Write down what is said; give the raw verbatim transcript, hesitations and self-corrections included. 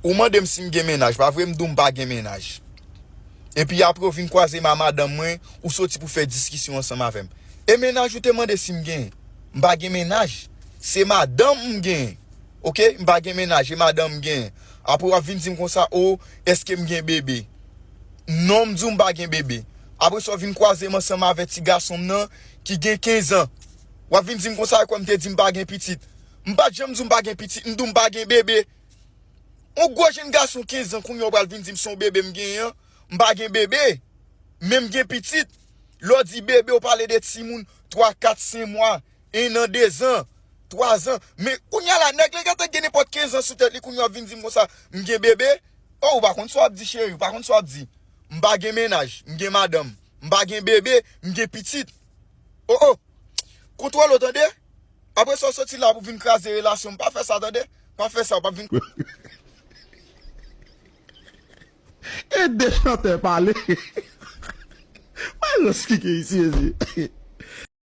Ou mande m si m gen mennaj, pa vre? M di w m pa gen mennaj. Epi apre w vin kwaze m a madanm mwen, ou soti pou fè diskisyon ansanm avè m. E mennaj ou te mande si m genyen? M pa gen mennaj. Se madanm m genyen. Oke? M pa gen mennaj, e madanm m genyen. Apre w ap vin di m konsa, o, èske m gen bebe? Non, m di w m pa gen bebe. Apre sa, w vin kwaze m ansanm avè ti gason m nan ki gen kenz an. W ap vin di m konsa, e kwè m te di m pa gen pitit. M pa t janm di w m pa gen pitit, m di w m pa gen bebe. Yon gwo jenn gason kenz an, kounye a w pral vin di m se yon bebe m genyen an. M pa gen bebe, men m gen pitit. Lè w di bebe, w pale de timoun twa, kat, senk mwa, en an, de zan, twa zan. Men kounye a la, nèg la gentan gen nenpòt kenz an sou tèt li, kounye a w ap vin di m konsa, m gen bebe. O, ou pa konn sa w ap di, cheri, ou pa konn sa w ap di. M pa gen mennaj, m gen madanm. M pa gen bebe, m gen pitit. O, o. Kontwole w, tande? Apre sa, w soti la pou vin kraze relasyon m. Pa fè sa, tande? Pa fè sa, w pa vin. E de chantè pale. Mwen lòs ki gen isi, isi.